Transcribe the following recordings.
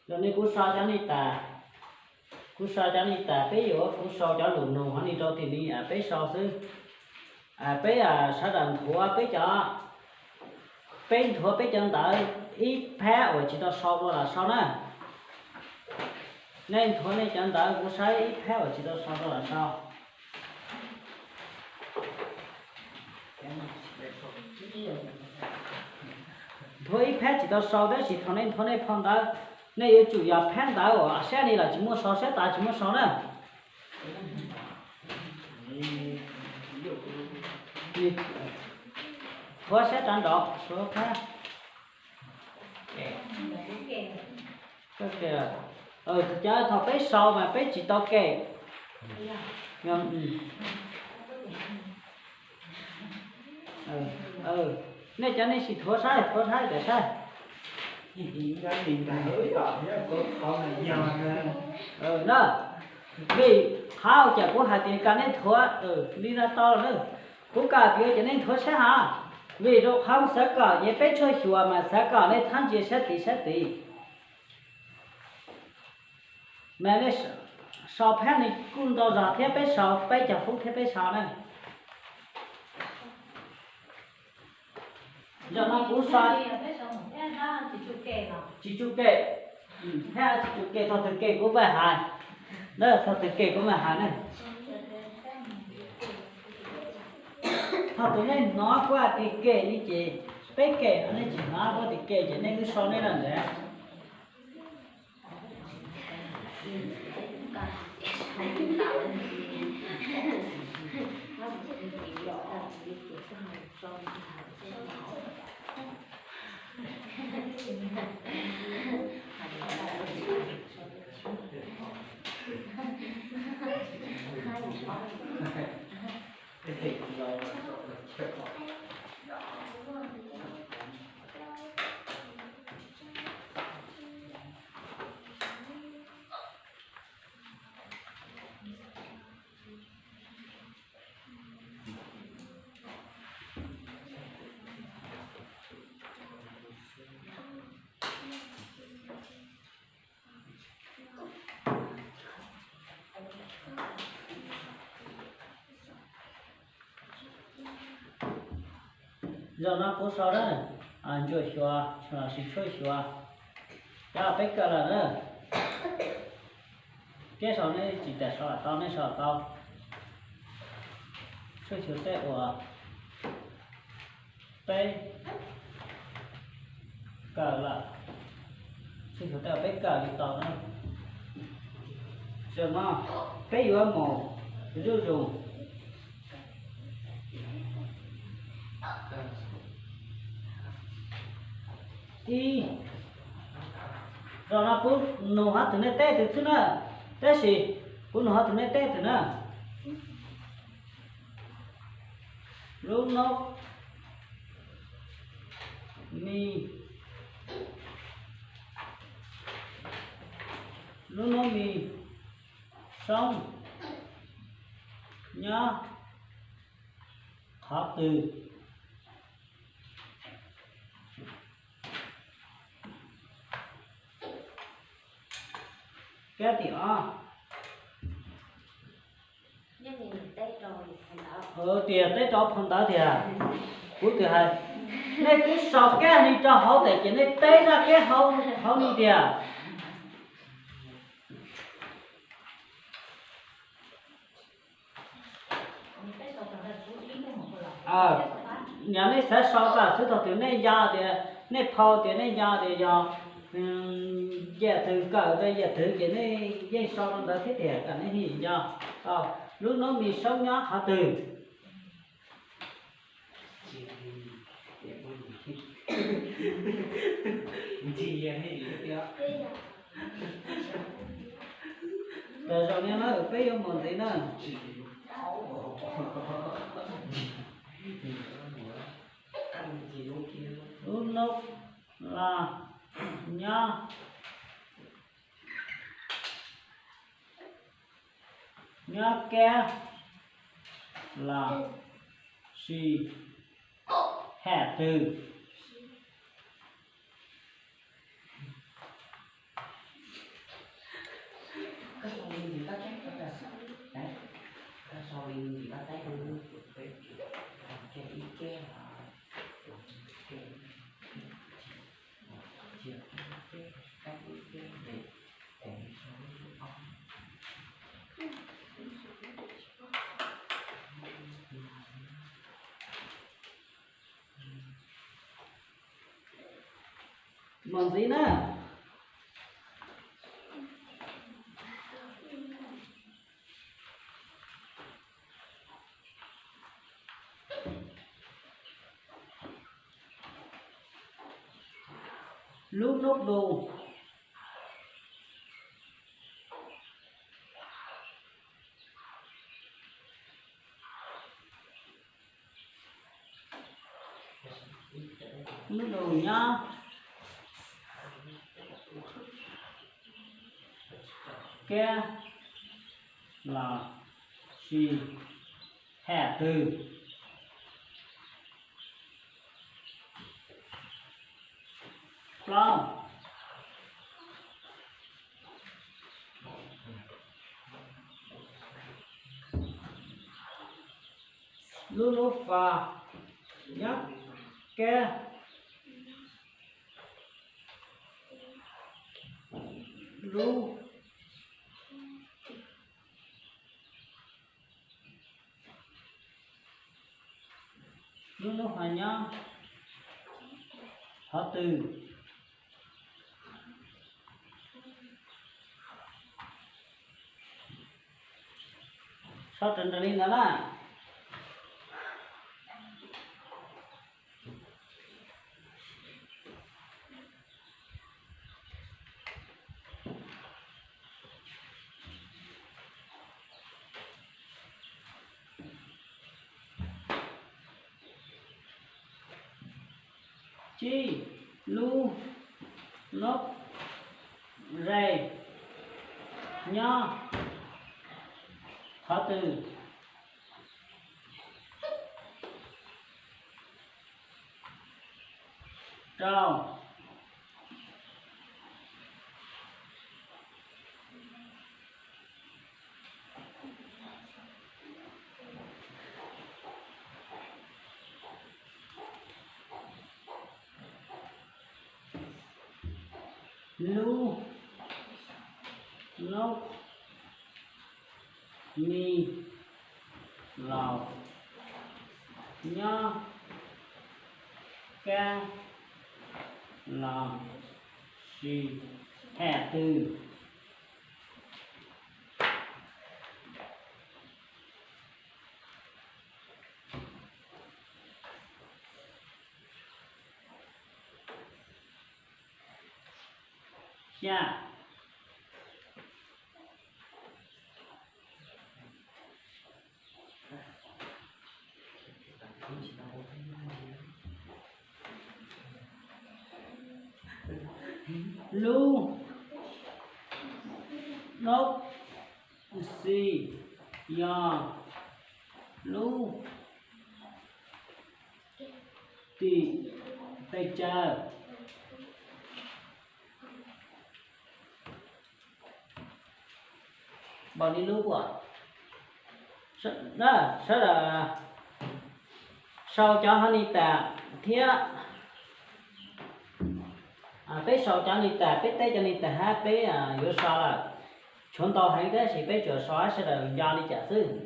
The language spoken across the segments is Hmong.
Yog nej kuv sau cov nej tas, kuv sau cov nej tas, peb yuav kuv sau cov lus nug hov nej rau tim ni peb sau xwb. Peb sawv daws nthuav peb cov, peb nthuav peb cov ntawv ib phab uas tsis tau sau dua los sau na. Nej nthuav nej cov ntawv kuv saib ib phab uas tsis tau sau dua los sau. Nthuav ib phab tsis tau sau tab sis thaum nej nthuav nej phau ntawv, nej yuav tsum yog phab ntawv uas sab li los tsis muaj sau, sab tas tsis muaj sau na. Nthuav sab rov nrov suav phab. Cov thaum peb sau mas peb tsis tau kem. Nej cov nej sim thuav saib, thuav saib, thuav saib. Na, vim qhov cas kuv hais tias kom nej thuav li no tau na, kuv kam tias cov nej thuav saib ha, vim rau qhov xav kom ces peb tshuaj xyuas mas xav kom nej txhob ntsia sab tid sab tid. Mas nej sau phab no kuj ntau zog thiab, peb sau peb caug feeb thiab peb sau na. Zaum no kuv sau tsis tsum kem, thiab tsis tsum kem, thaum twg kem kuv mam hais. Thaum twg kem kuv mam hais na. Thaum tus nej hnov kuv hais tias kem li ces peb kem, nej tsis hnov kuv tias kem ces nej wb sau nej lawm ntawd. Zaum no kuv sau na, ntsuam xyuas los sis tshuaj xyuas, cov peb kawm lawm na. Kev sau nej tsis tas sau tau, nej sau tau. Tshuaj xyuas tej uas peb kawm lawm, tshuaj xyuas tej uas peb kawm li tau na. Zaum no peb yuav mus zuj zus. Ib, zaum no kuv nug hov twg nej teb twg xwb na, tab sis kuv nug hov twg nej teb twg na. Lub noob mis, lub noob mis soob nyob qhov twg? Kab tim ob. Tias teb rau phau ntawv tias, kuv tias hais, nej twb sau kab li rau hauv tas ces nej teb zaj kab hauv li tias. Yog nej xav sau txawm xwb, thaum twg nej nco tias, nej phau tias nej nco tias yog yam twg kawm rau yam twg ces nej yeej sau rau ntawd thiab tias kom nej nco. Lub noob mis soob nyob qhov twg? Tam zaum no na peb yuav mus ntxiv na. Lub noob los nyob, nyob kab los sis ham twg? Mos ntxiv na. Lub nub du. Nub du nyob kab los sis ham twg? Plaub. Lub nub fas nyob kab lub, lub nub fas nyob qhov twg? Sau raws nraim li ntawd na. Tsib, lub nub ze nyob qhov twg? Rau. Lub nub me laus nyob kab los sis ham twg? Xya. Lub nub xi yog lub tim pes tsawg? Npaum li lub, sawv daws sau cov hov ni tas thiab. Peb sau cov ni tas, peb teb cov ni tas hab peb yuav so lawm. Tshuav ntau heev tab sis peb tsuas so hab sawv daws nco li cas xwb.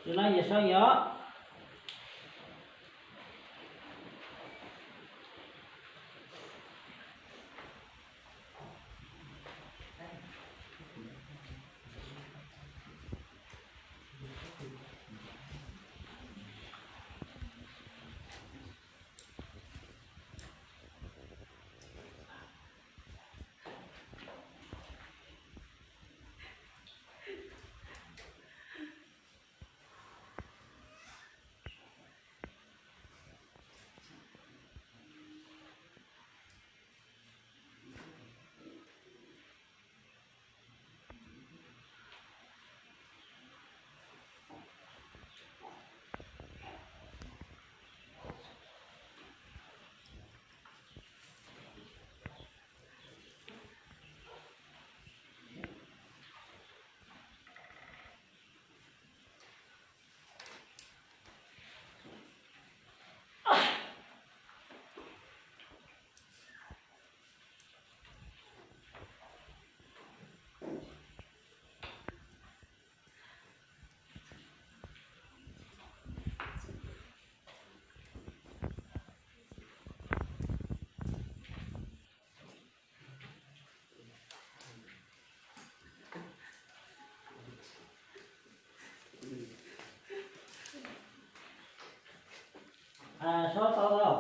Tus no yog sau yog. Sob tau tau.